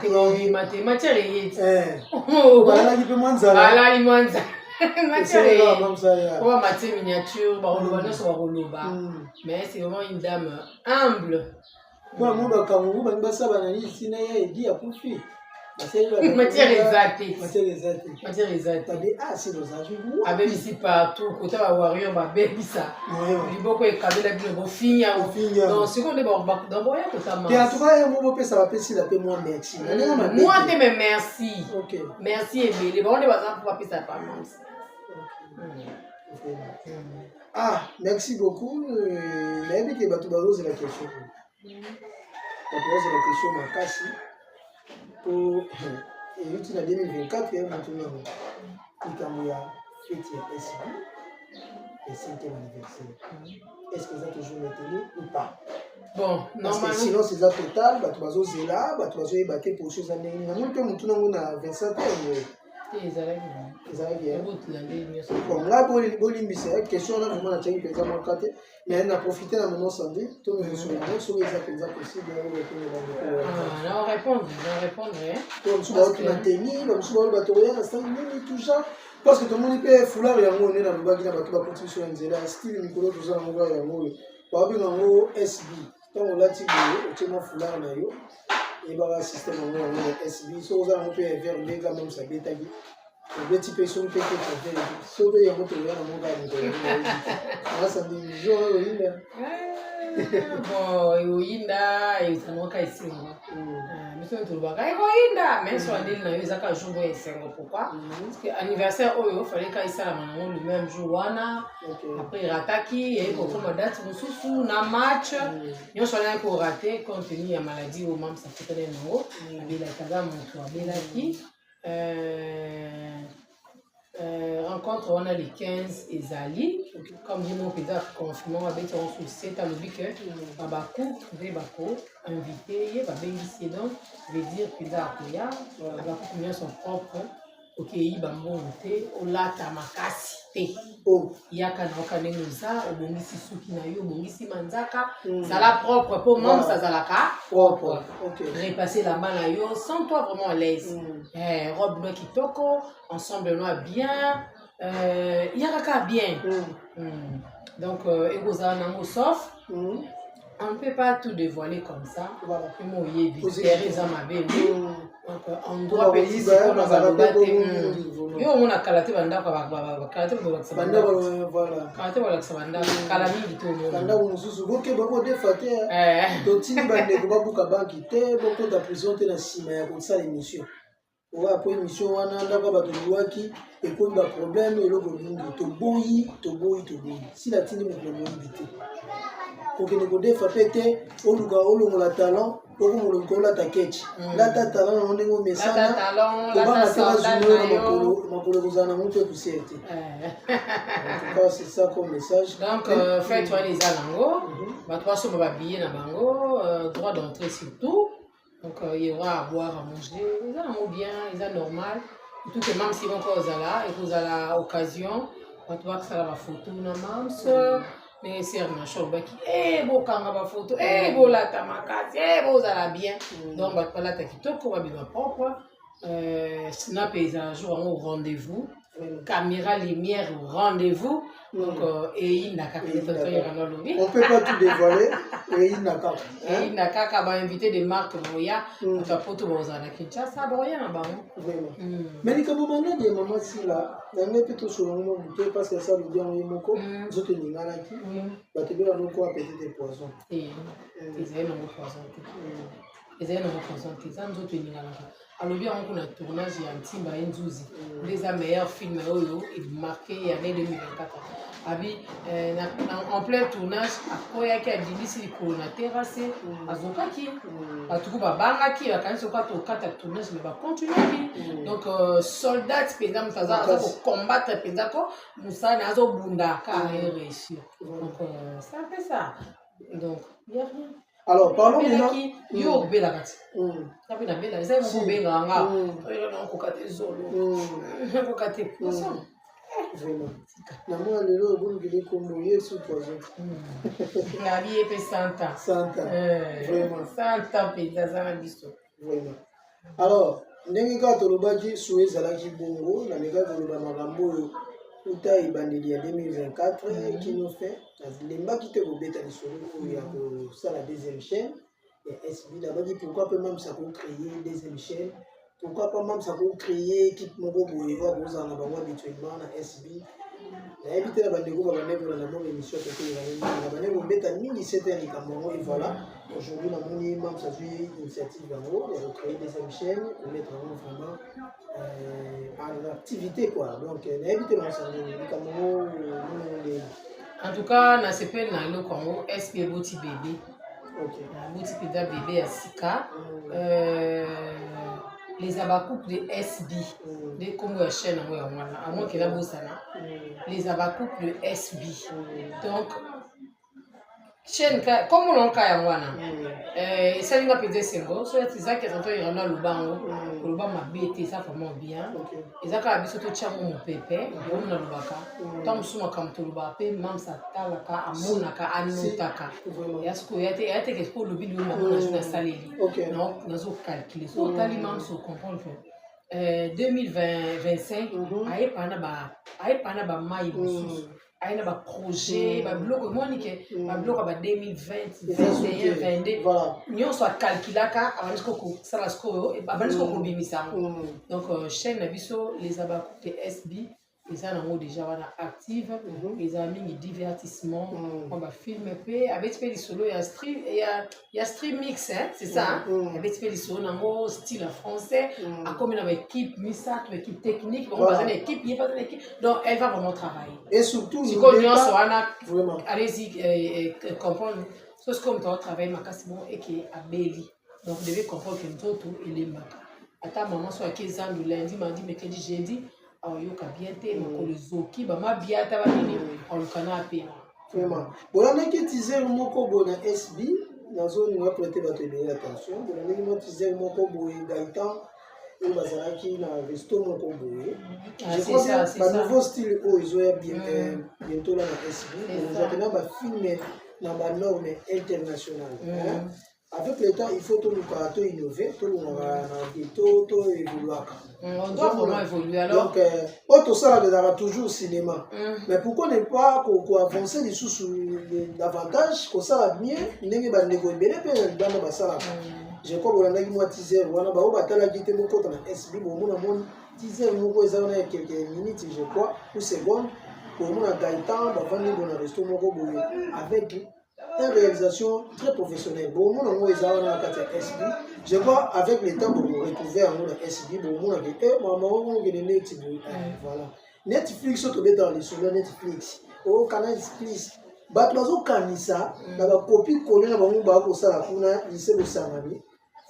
Te, babima te, matière eyeti. Balalaki mpe mwa nzala. Balali mwa nzala, matière eyeti. Oyo matie miniature, bakoloba nyonso bakoloba, mais c'est vraiment une dame humble. Mwana mo bakangungu bangi basala nani ntina ya edi akufi. Matière eza te. Matière eza te. Matière eza te. Babe, ah, si bozalaki. Abebisi partout, kota bawarrior babebisa liboko, ekabela bino bofinya. Donc sikoyo nde donc boya kotama. Te, en tout cas yango bopesa, bapesila mpe mwa merci. Moi te, mais merci. Merci ebele. Bango nde baza mpo bapesa pa mams. Ah, merci beaucoup. Nayebi ke bato bazozela question, bato bazozela question makasi, po euti na 2024 ya motu nango, likambo ya fête ya SB ya cinquième anniversaire. Est ce que eza toujours maintenu ou pas? Bon. Parce que sinon eza total, bato bazozela, bato bazoyeba te position eza ndenge nini. Namoni mpe motu nango na 27 yango. Ezalaki. Bon, ngai bolimbisa, question wana vraiment natiaki mpenza mwaka te, mais na profite na moment Sandrine, tomekosolo yango soki eza mpenza possible yango répondre bandeko. Mosusu baotuna teni, bamosusu baoyo bato koya na stade nini, tout ça, parce que tomoni mpe foulard yango nde nalobaki na bato bakoti biso na nzela ya style. Mikolo toza nango kaka yango oyo baobenga yango SB. Ntango olati boye, otie mwa foulard na yo, eyebaka système yango yango ya SB. Soki oza nango mpe ya vert, ndenge même sabetaki obeti mpe, soki mpe te vert, soki yango tokoya na moko ya mokolo yango asandi jour oyo oyinda. Bon, ekoyinda, ezalaka esengo. Biso oyo tolobaka ekoyinda, mais so andeli na yo ezaka jour oyo esengo. Pourquoi? Parce que anniversaire oyo fallait ka esalama nango le même jour wana. Après erataki, eyi kokoma date mosusu na match nyonso wana ekorater, compte tenu ya maladie oyo mamsa akutani nango. Abelaki, aza moto abelaki. Rencontre wana le 15 ezali comme ye moko mpenza confinement abeti yango sur 7. Alobi ke babacook nde bako invité ye, babengisi ye. Donc veut dire mpenza akoya na bakuku nyonso propre. Okei bambongo te, olata makasi te. Yaka na oka ndenge oza, obongisi suki na yo, obongisi manzaka, zala propre, mpo mams azalaka propre. Repasse elamba na yo, sens toi vraiment à l'aise. Robe no kitoko, ensemble no bien, yaka kaka bien. Donc ekozala nango sauf. On ne peut pas tout dévoiler comme ça. Voilà. Mo oyebi Oyebi. terre eza mabe. Donc endroit Mpona mpe koyiba, sikoyo bazalaka baloba mpe te. bongo mingi, vraiment. Yo omona kala te, bandako kala te bolakisa bandako bandako. Voilà. Kala te bolakisa bandako, kala mingi te omona. Bandako mosusu bokeba, bodefa te. Totindi bandeko babuka banki te, bokota prison te na nsima ya kosala émission oyo. Po émission wana, ndako ya bato liwaki, ekomi baproblème, eloko mingi. Toboyi, toboyi, toboyi. Sila atindi moto na moyibi te, kokende kodefa mpe te. Oluka olongola talon, okomolonga olata kechi. Lata talon nango ndenge lata omesana. Talon, kobanga lata te, sandale bazuma yo na na yo. makolo. Makolo ekozala nango mpe poussière te. En tout cas, c'est ça comme message. Donc fête wana eza nango, bato basomba babillet na bango, droit d'entrée surtout. Donc il y aura à boire, à manger, eza nango bien, eza normal. Surtout que même si moko ozala, ekozala occasion bato bakosala bafoto na mams, ndenge ser nacho alobaki: e bokanga bafoto, e bolata makasi, e bozala bien. Donc bato balata kitoko, babima propre. Snap ezala jour yango, rendez-vous, caméra, lumière, rendez-vous. Donc eyinda kaka. Eyinda tonton kaka. Irano alobi. On peut pas tout dévoiler, eyinda kaka, hein? Eyinda kaka. Bainvité de marque boya, bato ya poto bozala na Kinshasa, boya na bango. Vraiment. Mais likambo maladi ya mama Sila, yango mpe tosolongo mwa moke, parce que asa alobi yango ye moko. Nzoto eninganaki, bato ebela noko peut-être poison. Te, ezali nango poison te, ezali nango poison te, eza nzoto eninganaka. Alobi yango kuna tournage ya Ntimba ye Nzuzi nde eza meilleur film oyo emarqué ya année 2024. Abi en plein tournage akoyaki, adindisi likolo na terrasse, azokaki. Batuku babangaki, bakanisi oka tokata tournage, mais bacontinuaki. Donc soldat mpenza, moto aza Makasi. kocombattre mpenza, ko mosala na azobunda ka réussir. Donc c'est un peu ça, donc y a rien. Alors parlons maintenant. Obelaki yo, obelaka ti. Nga mpe nabela, eza ye moko. Obengaka nga, nakoka te zolo, nakoka te poison. Vraiment, namona lelo ebongeli kombo ye su poison. Ngabi ye mpe 100 ans. 100 ans. Vraiment. 100 ans mpenza aza na biso. Vraiment. Alors ndenge kaka tolobaki, so ezalaki bongo, namekaki koloba makambo oyo uta ebandeli ya 2024 kino fin, nalembaki te kobeta lisolo oyo ya kosala deuxième chaîne ya SB. Nabaki pourquoi mpe mamisa kocréer deuxième chaîne, pourquoi pas mamisa kocréer équipe moko boye oyo akozala na bango habituellement na SB. Nayebi te na bandeko babandaki kolanda mo émission toteleka mingi, na bandeki kobeta mingi sete ya likambo yango. Et voilà, aujourd'hui namoni mams azwi initiative yango ya kocréer deuxième chaîne, komettre yango vraiment en activité quoi. Donc nayebi te mamisa ndenge likambo yango monango ndenge. En tout cas nasepeli na eloko yango. SB eboti bébé. Eboti mpenza bébé ya sika. Les Abacouples de SB nde nkombo ya chaîne yango. Yango wana amoki nabosana, les Abacouples de SB. Donc chaîne kombo nango ka yango wana. Esali nga mpenza esengo. So ezaki tonton Irano aloba yango, koloba mabe te, eza vraiment bien. Eza kaka biso totiango mopepe yango. Nalobaka ntango mosusu makambo tolobaka mpe mams atalaka, amonaka, anotaka. Ya sikoyo ya te, ya teke sikoyo olobi lelo makambo nazo nasaleli, nazocalcule. So otali mams, ocomprendre que 2025 ayepa na bamai mosusu, aye na baprojet, babiloko emoni ke babiloko ya ba 2020, 21, 22 nyonso acalculaka, abandi sikoyo kosala, sikoyo abandi sikoyo kobimisa yango. Donc chaîne na biso les Abacouples de SB eza nango déjà wana active. Eza mingi divertissement, mwa bafilm mpe abeti mpe lisolo ya stream, ya stream mix, hein, c'est ça, hein? Abeti mpe lisolo nango style ya français. Akomi na baéquipe misato, baéquipe technique bango baza na équipe, ye baza na équipe. Donc elle va vraiment travailler. Et surtout sikoyo nyonso wana, vraiment, allez-y comprendre. So sikoyo moto aotravaille makasi bon eke abeli. Donc devez comprendre que nzoto elembaka. Ata mama so ake zandu lundi, mardi, mercredi, jeudi, aoyoka bien te, makolo ezoki, bamabia ata banini, aoluka na apema. Vraiment, bolandaki teaser moko boye na SB. Nazolinga prêter bato ebele attention. Bolandaki mwa teaser moko boye, Gaitan oyo bazalaki na resto moko boye. Je crois bien banouveau style oyo ezoya bientôt la na SB, ozwaki na bafilm na banorme internationale. Avec le temps, il faut toluka to innover, tolongaka na to évoluaka. On doit vraiment évoluer alors. Donc oyo tosalaka ezalaka toujours cinéma, mais pourquoi ne pas koavancer lisusu davantage, kosala mieux ndenge bandeko ebele mpe na libanda basalaka? Je crois bolandaki mwa teaser wana. Bao batalaki te, bokota na SB, bomona moni teaser moko eza wana ya quelques minutes, je crois, ou seconde. Bomona Gaëtan bavandi bo na resto moko boye avec une réalisation très professionnelle. Bomona yango eza wana na kati ya SB. Je crois avec le temps bokoretrouve yango na SB. Bomona ke e mama oko okende neti boye. Voilà, Netflix oyo tobetaka lisolo ya Netflix o Canal Plus, bato bazokanisa na bakopi kole na bango bakosala kuna lise bosangani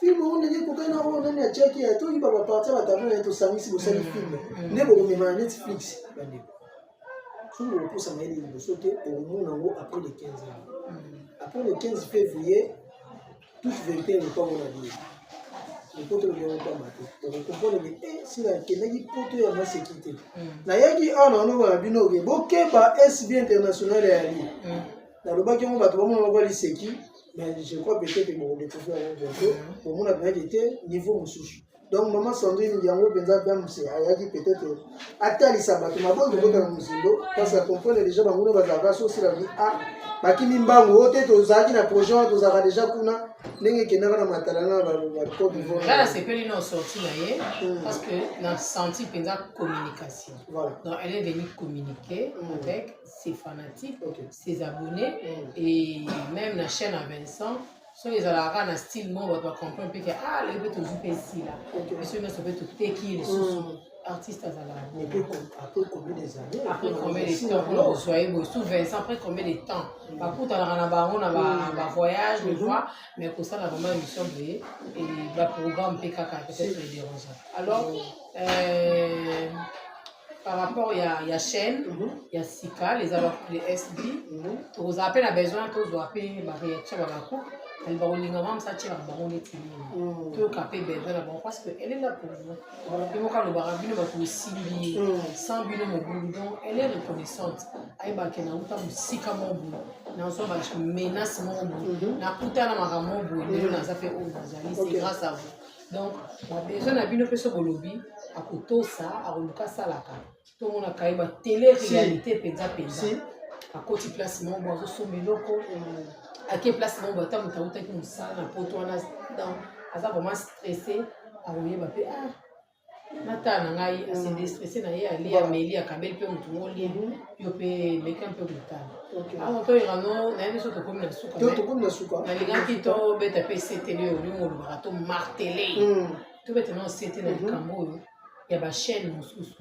film oyo ndenge ekokani na oyo nani atiaki ya toyiba baparti ya batableau na ye, tosangisi, bosali film nde bokomema na Netflix. Bandeko, soki bokopusa mayele liboso te, okomona yango après le 15 ans, après le 15 février, toute vérité lopango na bino lopoto lobi pamba te. Okocomprendre ke e sila akendaki poto ya maseki te. Nayaki awa na wana na bino ke bokeba, SB International yali nalobaki yango, bato bamona moko liseki, mais je crois peut-être bokodécouvrir yango bientôt. Bomona mpenaki te niveau mosusu. Donc mama Sandrine, yango mpenza bamse ayaki peut-être atalisa bato mabongi kokota na mozindo, parce que comprendre déjà bango bazalaka so osila bi a bakimi mbangu oyo te. Tozalaki na projet wana, tozalaka déjà kuna ndenge ekendaka na matala na Côte d'Ivoire. Nga nasepeli na sortie na ye parce que na senti mpenza communication. Donc elle est venue communiquer avec ses fanatiques, ses abonnés et même na chaîne à Vincent. Soki ezalaka kaka na style moko, bato bacomprendre mpe ke ah, lelo mpe tozwi mpe esila, biso nyonso mpe toteki lisusu artiste azalaka. Après combien des années? Après combien de temps mpona kozwa ye boye sous Vincent? Après combien de temps bakutanaka na bango na bavoyage de fois, mais kosala vraiment émission boye et baprogramme mpe kaka peut-être edérangeaka. Alors par rapport ya chaîne ya sika, les abaku de SB, tokozala mpe na besoin tozwa mpe baréaction ya bacouple. Bakolinga mwa mosa atielaka bango neti nini, toyoka mpe besoin na bango, parce que elle est là pour vous. Ye moko alobaka bino bato osimbi ye, sans bino mobulu. Donc elle est reconnaissante, ayebaka nauta mosika moko boye, nazwa bamenace moko boye, nakuta na makambo moko boye, lelo naza mpe oyo nazali, c'est grâce à vous. Donc babesoin na bino mpe so bolobi, akotosa, akoluka asalaka. Tomonaka ye batélé réalité mpenza mpenza, akoti place moko boye, azosomba eloko, ake place moko boye, ata moto autaki mosala na poto wana, donc aza vraiment stressé, akoyeba mpe ah, natala na ngai ase déstressé na ye, ale ameli, akabeli mpe motu molie yo mpe meka mpe kotala. Awa toyeka no, nayebi so tokomi na suka. Tokomi na suka. Nalingaki tobeta mpe setele oyo olingi olobaka, to marteler, tobeta nao sete na likambo oyo ya bachaîne mosusu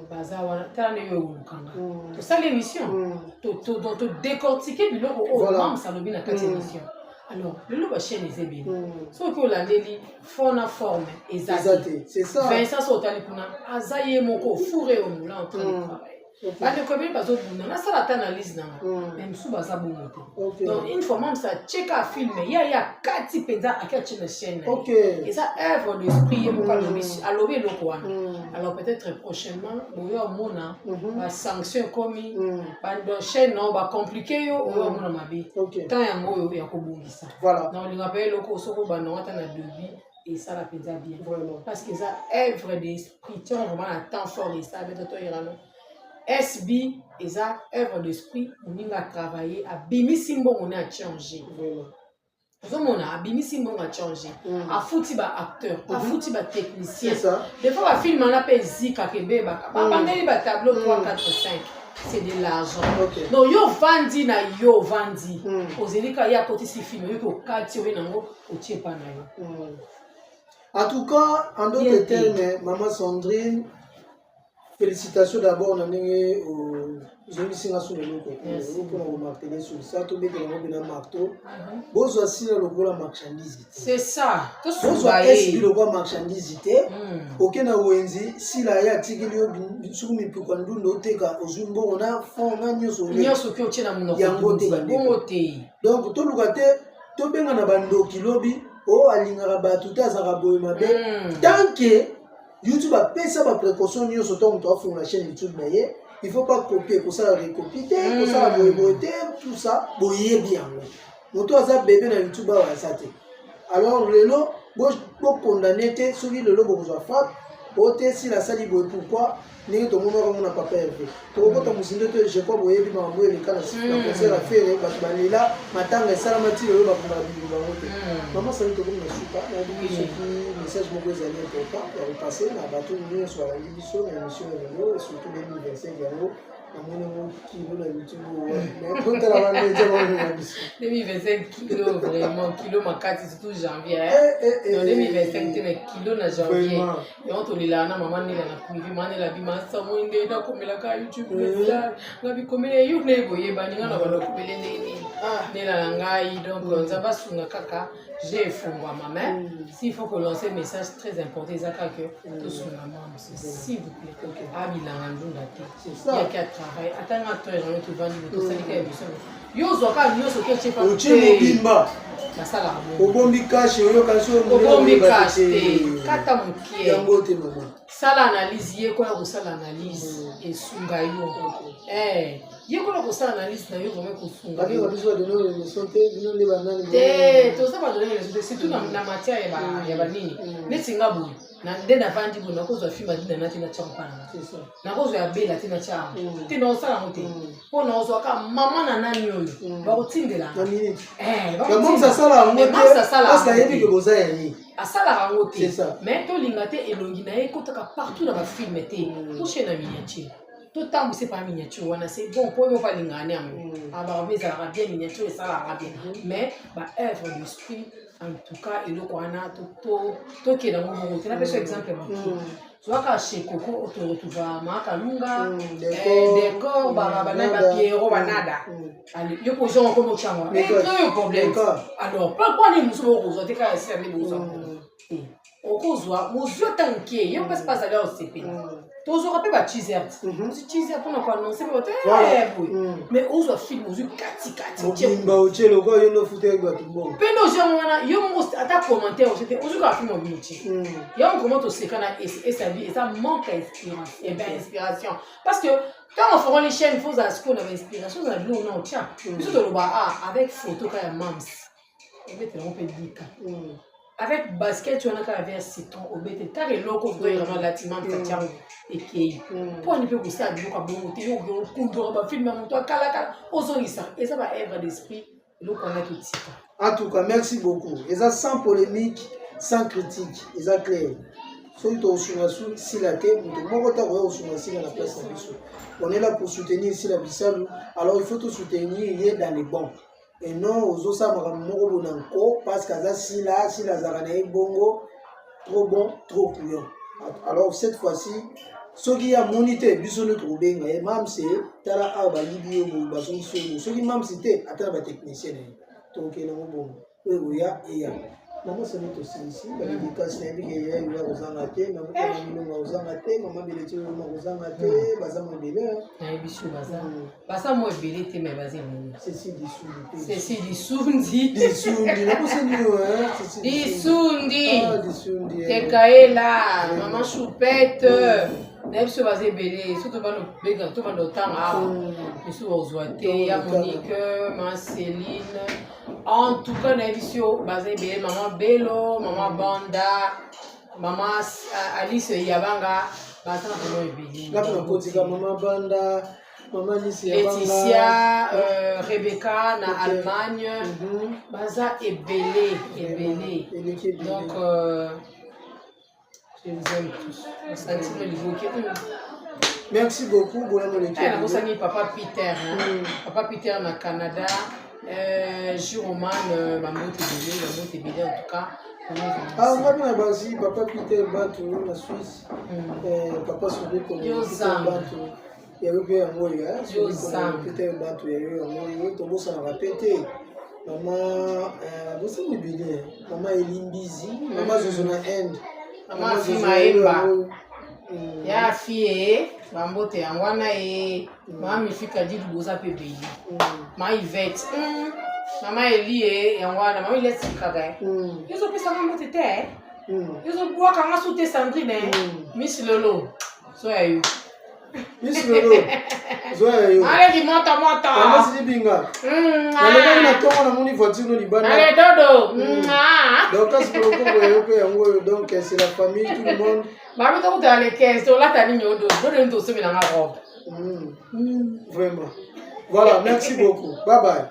baza wana. Tala ndenge oyo olukanga tosali émission, todécortique biloko oyo mamsa alobi na kati ya émission. Alors lelo bachaîne eza ebele. Soki olandeli fond na forme eza te. Vincent, so otali kuna, aza ye moko fourré au moulin en train de travailler. Bandeko ebele bazobunda, nasala ata analyse nanga, mais mosusu baza bongo te. Donc une fois mamsa atieka film ye, ye akati mpenza, ake atie na chaîne na ye, eza œuvre d'esprit. Ye moko alobi eloko wana. Alors peut-être prochainement boyo omona basanction ekomi bachaîne nao bacompliquer yo, oyo omona mabe. Temps yango oyo ya kobongisa na olinga mpe eloko soki obanda ata na début, esala mpenza bien, parce que eza œuvre d'esprit. Tiango vraiment na temps fort, esala mpe totoyekano SB eza œuvre d'esprit. Moninga atravaille, abimisi mbongo ne, achange. Ozomona abimisi mbongo, achange, afuti baacteur, afuti batechnicien. Des fois bafilm wana mpe ezikaka, ebebaka, babandeli batableau 3, 4, 5, c'est de l'argent. Donc yo ovandi na yo, ovandi, ozelika ye akotisi film, oyoki okati oye nango, otie epa na yo. En tout cas, en d'autres termes, Maman Sandrine, félicitations d'abord na ndenge ozongisi nga so eloko mpona komarteler sur ça. Tobetela yango mpena marteau: bozwa sila lokola marchandise te. C'est ça. Bozwa SB lokola marchandise te. Oke na wenzi, sila ye atikeli yo soki mipuka ndunda, oteka, ozwi mbongo na fond na nyonso. Nyonso oki otie na monoko. Yango te. Bongo te. Donc toluka te tobenga na bandoki lobi oyo alingaka bato te, azalaka boye mabe. Tant que YouTube apesa baprécaution nyonso, ntango moto afungola chaîne YouTube na ye, il faut pas copier, kosala recopie te, kosala boyeboye te, tout ça boyebi yango. Moto aza bebe na YouTube awa aza te. Alors lelo bokondane te, soki lelo bokozwa frappe o te, Sila asali boye, pourquoi ndenge tomonaka ngo na papa Herve, tokokota mosindo te. Je crois boyebi makambo oyo eleka na concert ya Ferre, bato balela, matanga esalama ti lelo bakomaka biloko bango te. Mama Sami, tokomi na suka. Nayebi soki message moko ezali important ya kopasser na bato nyonso balandi biso na émission ya lelo, surtout 2025 yango namoni yango kilo na YouTube, totala bamedia baomema biso. 2025 kilo, vraiment kilo makasi, surtout janvier. 2025 te, mais kilo na janvier yango tolelaka na mama Nela na privé. Mama Nela bima samoi nde nakomelaka YouTube message nga bikomela yo nde boyebani nga na bando komele ndenge nini Nela na ngai. Donc Nzambe asunga kaka je efungwama, mais s'il faut kolancer message très important, eza kaka ke tosunga mama, s'il vous plaît. Abilanga ndunda te, yaki atravail ata nga to yango tovandi bo tosalika émission, yo ozwaka nyonso ke otie mobimba. Nasalaka. Obombi cash, oyoka so. Obombi cash te, kata mokie. Yango te, mama. Sala analyse, yekola kosala analyse, esunga yo. Yekola kosala analyse na yo, vraiment kosunga. Babenga biso badonneur leçon te, bino nde banani? Te, toza badonneur leçon te, surtout na matière ya banini neti nga boye nde navandi boye. Nakozwa film adina na te, natia mpa nanga, nakozwa ya bela te, natia yango te, naosala yango te, mpo naozwaka mama na nani oyo bakotindela. Asala yango te, ayebi ke boza ya ye. Asalaka yango te, mais tolinga te elongi na ye ekotaka partout na bafilm te. Toshie na miniature, totambwisa epa miniature wana, c'est bon, mpo oyo moko alingaka ne yango abaka mpe ezalaka bien, miniature esalaka bien. Mais baœuvre d'esprit, en tout cas eloko wana tokende yango bongo te. Napesa exemple moke, zwaka chez Coco, toretrouva Makalunga, Décor, banani, bapiero, banada. Yo position okomi otyango oyo problème. Alors pourquoi nini mosusu bokozwa te kaka esila nde bokozwa te? Okozwa mozwi ata moke, ye mpasi mpe azali osepela. Tozwaka mpe bateaser, teaser mpona koannoncer mpe bato boye, mais ozwa film, ozwi katikati. Mobimba otie lokola yo nde ofutaki bato mbongo. Mpe nde ozwi yango wana, yo moko ata commentaire otie te, ozwi kaka film obimi otie yango. Comment toseka na esabi, eza manque ya inspiration, parce que ntango ofongoli chaîne, faut ozala sikoyo na bainspiration, ozala biloko na otya. Biso toloba a avec photo ka ya mams, obetela yango mpe dika avec basket wana kaka vert citron, obete kaka eloko vraiment alati mams, atiango ekei. Mponi mpe kosala biloko ya bongo te, yo okundwaka bafilm ya moto akalakala, ozongisa, eza baœuvre d'esprit, eloko wana totika. En tout cas, merci beaucoup. Eza sans polémique, sans critique, eza clair. Soki tokosunga Sila te, moto moko te akoya kosunga Sila na place na biso. On est là pour soutenir Sila Bisalu, alors il faut to soutenir ye dans les bons et non ozosala makambo moko bona nko parce que aza Sila. Sila azalaka na ye bongo, trop bon, trop couillon. Alors cette fois-ci, soki ye amoni te, biso nde tokobenga ye: "Mamse, tala awa, bayibi yo boye, bazongisi yo boye." Soki mamse te, ata na batechnicien na ye, tokokende yango bongo. Oyo ekoya eya. Mama Sami, tosilisi badédicace. Nayebi ke ya yo kozanga te, mama Milongo kozanga te, mama Beleti oyoma kozanga te, baza mo ebele. Nayebi so baza mo ebele te, mais baza ebele. Ceci Disundi. Ceci Disundi. Disundi, nakosani yo. Disundi. Disundi. Tekaela, mama Choupette, nayebi so baza ebele. So tobanda obenga, tobanda otanga awa, misu ozwa te. Ya Monique, ma Céline, en tout cas nayebi so baza ebele. Mama Belo, mama Banda, mama Alice Yabanga, baza na bango ebele. Ngapi nakotika mama Banda, mama Alice. Laetitia, Rebecca na Allemagne, baza ebele ebele. Donc je vous aime tous, osantino liboke. Merci beaucoup, bolamu leki. Nakosani papa Peter, hein? Papa Peter na Canada, Juroman, bambote ebele, bambote ebele en tout cas. Ah, ngapi na basi papa Peter Batu na Suisse, papa Soriko Batu yayo mpe yango oyo, Peter Batu yayo yango oyo. Tobosanaka mpe te mama bosani ebele, mama Elimbizi, mama Zozo na Inde. Mama Fi Maemba ya fi e bambote yango wana ye. Mama Mifi Kadidu, boza mpe ebele. Mama Ivete, mama Eli e yango wana, mama Eli atikaka ezopesanga mbote te, ezobwakanga su te. Sandrine, Miss Lolo, so ya yo. Miss Lolo. Zoya yo. Aleki moto moto. Tendresse Dibinga. Nalekaki na ntongo, namoni voiture no libanda. Ale dodo. Dorcas Bolokoko ya yo mpe yango oyo. Donc c'est la famille, tout le monde. Babi tokutana le 15, tolata nini odo dodo nini, tosomelanga robe. Vraiment. Voilà, merci beaucoup. Bye bye.